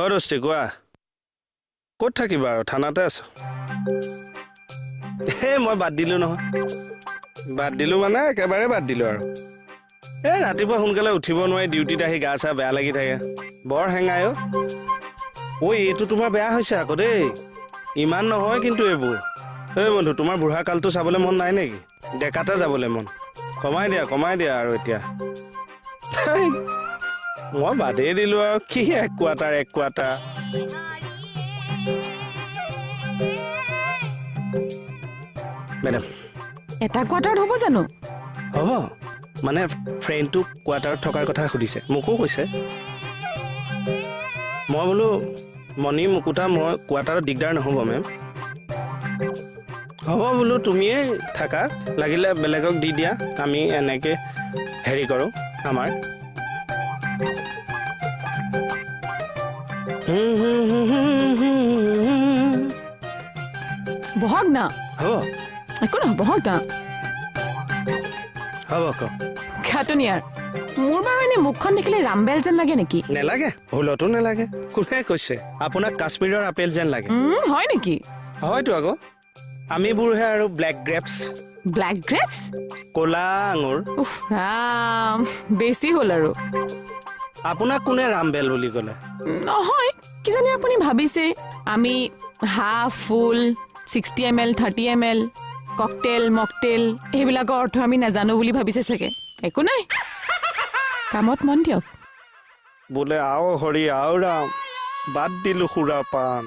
অ' দোস্তি, কোৱা। ক'ত থাকিবা আৰু, থানাতে আছো। এই মই বাদ দিলোঁ নহয়। বাদ দিলোঁ মানে একেবাৰে বাদ দিলোঁ আৰু। এই ৰাতিপুৱা সোনকালে উঠিব নোৱাৰি, ডিউটিত আহি গা চা বেয়া লাগি থাকে, বৰ হেঙাই। অ' ঐ, এইটো তোমাৰ বেয়া হৈছে আকৌ দেই। ইমান নহয় কিন্তু এইবোৰ। ঐ বন্ধু, তোমাৰ বুঢ়া কালটো চাবলৈ মন নাই নেকি? ডেকাতে যাবলৈ মন। কমাই দিয়া, কমাই দিয়া আৰু এতিয়া। মই বাদেই দিলোঁ আৰু। কি এক কোৱাৰ্টাৰ, এক কোৱাৰ্টাৰ। মেডাম, এটা কোৱাৰ্টাৰত হ'ব জানো? হ'ব মানে ফ্ৰেণ্ডটো কোৱাৰ্টাৰত থকাৰ কথা সুধিছে, মোকো কৈছে। মই বোলো মণি মুকুতা, মই কোৱাৰ্টাৰত দিগদাৰ নহ'ব মেম। হ'ব বোলো, তুমিয়েই থাকা, লাগিলে বেলেগক দি দিয়া, আমি এনেকৈ হেৰি কৰোঁ আমাৰ। বহক না। হ'ব। একো নহয়, বহক না। হ'ব, কওক। খাটনিয়াৰ, মোৰ বাৰু এনে মুখখন দেখিলে ৰামবেল যেন লাগে নেকি? নেলাগে, ভুলতো নেলাগে। কোনে কৈছে আপোনাক কাশ্মীৰৰ আপেল যেন লাগে? হয় নেকি? হয়তো আকৌ। আমিবোৰহে আৰু ব্লেক গ্ৰেপছ। Black grapes? ক'লা আঙুৰ। উফ ৰাম, বেছি হ'ল আৰু। আপোনাক কোনে ৰামবেল বুলি ক'লে? নহয়, কিজানি আপুনি ভাবিছে আমি হাফ, ফুল, 60 ml, 30 ml, cocktail, mocktail এইবিলাকৰ অৰ্থ আমি নাজানো বুলি ভাবিছে চাগে। একো নাই, কামত মন দিয়ক। বোলে আও হৰি আও ৰাম, বাদ দিলো সুৰা পান।